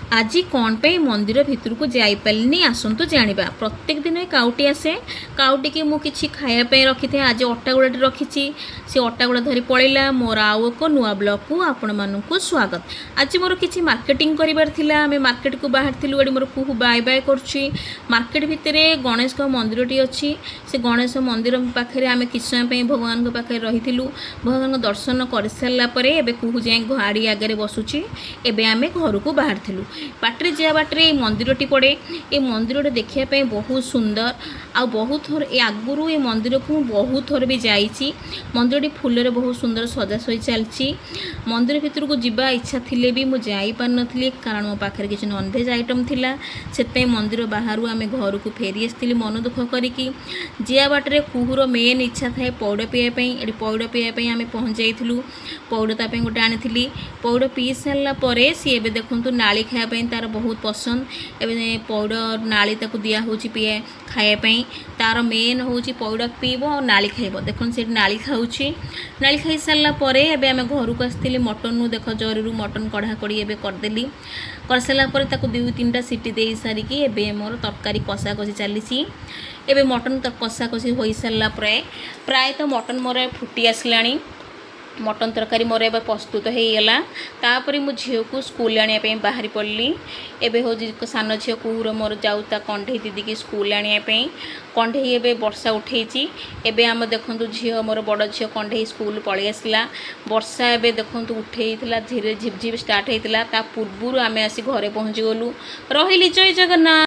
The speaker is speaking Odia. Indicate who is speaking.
Speaker 1: ଆଜି କ'ଣ ପାଇଁ ମନ୍ଦିର ଭିତରକୁ ଯାଇପାରିଲିନି, ଆସନ୍ତୁ ଜାଣିବା। ପ୍ରତ୍ୟେକ ଦିନ ଏ କାଉଟି ଆସେ। କାଉଟିକି ମୁଁ କିଛି ଖାଇବା ପାଇଁ ରଖିଥାଏ। ଆଜି ଅଟା ଗୁଳାଟି ରଖିଛି, ସେ ଅଟା ଗୁଳା ଧରି ପଳେଇଲା। ମୋର ଆଉ ଏକ ନୂଆ ବ୍ଲଗ୍କୁ ଆପଣମାନଙ୍କୁ ସ୍ୱାଗତ। ଆଜି ମୋର କିଛି ମାର୍କେଟିଂ କରିବାର ଥିଲା। ଆମେ ମାର୍କେଟକୁ ବାହାରିଥିଲୁ। ଏଠି ମୋର କୁହୁ ବାଏ ବାଏ କରୁଛି। ମାର୍କେଟ ଭିତରେ ଗଣେଶଙ୍କ ମନ୍ଦିରଟି ଅଛି। ସେ ଗଣେଶ ମନ୍ଦିର ପାଖରେ ଆମେ କିଛି ସମୟ ପାଇଁ ଭଗବାନଙ୍କ ପାଖରେ ରହିଥିଲୁ। ଭଗବାନଙ୍କ ଦର୍ଶନ କରିସାରିଲା ପରେ ଏବେ କୁହୁ ଯାଇ ଗାଡ଼ି ଆଗରେ ବସୁଛି। ଏବେ ଆମେ ଘରକୁ ବାହାରିଥିଲୁ। ବାଟରେ ଯିବା ବାଟରେ ଏଇ ମନ୍ଦିରଟି ପଡ଼େ। ଏ ମନ୍ଦିରଟି ଦେଖିବା ପାଇଁ ବହୁତ ସୁନ୍ଦର। ଆଉ ବହୁତ ଥର ଏ ଆଗରୁ ଏ ମନ୍ଦିରକୁ ମୁଁ ବହୁତ ଥର ବି ଯାଇଛି। ମନ୍ଦିରଟି ଫୁଲରେ ବହୁତ ସୁନ୍ଦର ସଜାସଜି ଚାଲିଛି। ମନ୍ଦିର ଭିତରକୁ ଯିବା ଇଚ୍ଛା ଥିଲେ ବି ମୁଁ ଯାଇପାରିନଥିଲି, କାରଣ ମୋ ପାଖରେ କିଛି ନନଭେଜ୍ ଆଇଟମ୍ ଥିଲା। ସେଥିପାଇଁ ମନ୍ଦିର ବାହାରୁ ଆମେ ଘରକୁ ଫେରି ଆସିଥିଲି ମନ ଦୁଃଖ କରିକି। ଯିବା ବାଟରେ କୁହୁର ମେନ୍ ଇଚ୍ଛା ଥାଏ ପଇଡ଼ ପିଇବା ପାଇଁ। ଏଠି ପଇଡ଼ ପିଇବା ପାଇଁ ଆମେ ପହଞ୍ଚି ଯାଇଥିଲୁ। ପଇଡ଼ ତା ପାଇଁ ଗୋଟେ ଆଣିଥିଲି। ପଇଡ଼ ପିଇ ସାରିଲା ପରେ ସିଏ ଏବେ ଦେଖନ୍ତୁ, ନାଳି ଖାଇବା ପାଇଁ ତାର ବହୁତ ପସନ୍ଦ। ଏବେ ପଇଡ଼ ନାଳି ତାକୁ ଦିଆହେଉଛି ପିଏ ଖାଇବା ପାଇଁ। ତାର ମେନ୍ ହେଉଛି ପଇଡ଼ ପିଇବ ଆଉ ନାଳି ଖାଇବ। ଦେଖନ୍ତୁ, ସେଇଠି ନାଳି ଖାଉଛି। ନାଳି ଖାଇସାରିଲା ପରେ ଏବେ ଆମେ ଘରକୁ ଆସିଥିଲି। ମଟନ୍ରୁ ଦେଖ, ଜରିରୁ ମଟନ୍ କଢ଼ା କଢ଼ି ଏବେ କରିଦେଲି। କରିସାରିଲା ପରେ ତାକୁ ଦୁଇ ତିନିଟା ସିଟି ଦେଇ ସାରିକି ଏବେ ମୋର ତରକାରୀ କଷାକଷି ଚାଲିଛି। ଏବେ ମଟନ୍ କଷାକଷି ହୋଇସାରିଲା ପରେ ପ୍ରାୟତଃ ମଟନ୍ ମୋର ଫୁଟି ଆସିଲାଣି। ମଟନ୍ ତରକାରୀ ମୋର ଏବେ ପ୍ରସ୍ତୁତ ହେଇଗଲା। ତାପରେ ମୁଁ ଝିଅକୁ ସ୍କୁଲ ଆଣିବା ପାଇଁ ବାହାରି ପଡ଼ିଲି। ଏବେ ହେଉଛି ସାନ ଝିଅ କୁହୁର ମୋର ଯାଉ ତା କଣ୍ଢେଇ ଦିଦିକି ସ୍କୁଲ ଆଣିବା ପାଇଁ। କଣ୍ଢେଇ ଏବେ ବର୍ଷା ଉଠେଇଛି। ଏବେ ଆମ ଦେଖନ୍ତୁ, ଝିଅ ମୋର, ବଡ଼ ଝିଅ କଣ୍ଢେଇ ସ୍କୁଲ ପଳେଇ ଆସିଲା। ବର୍ଷା ଏବେ ଦେଖନ୍ତୁ ଉଠେଇଥିଲା, ଧୀରେ ଝିପ୍ ଝିପ୍ ଷ୍ଟାର୍ଟ ହେଇଥିଲା। ତା ପୂର୍ବରୁ ଆମେ ଆସି ଘରେ ପହଞ୍ଚିଗଲୁ। ରହିଲି, ଜୟ ଜଗନ୍ନାଥ।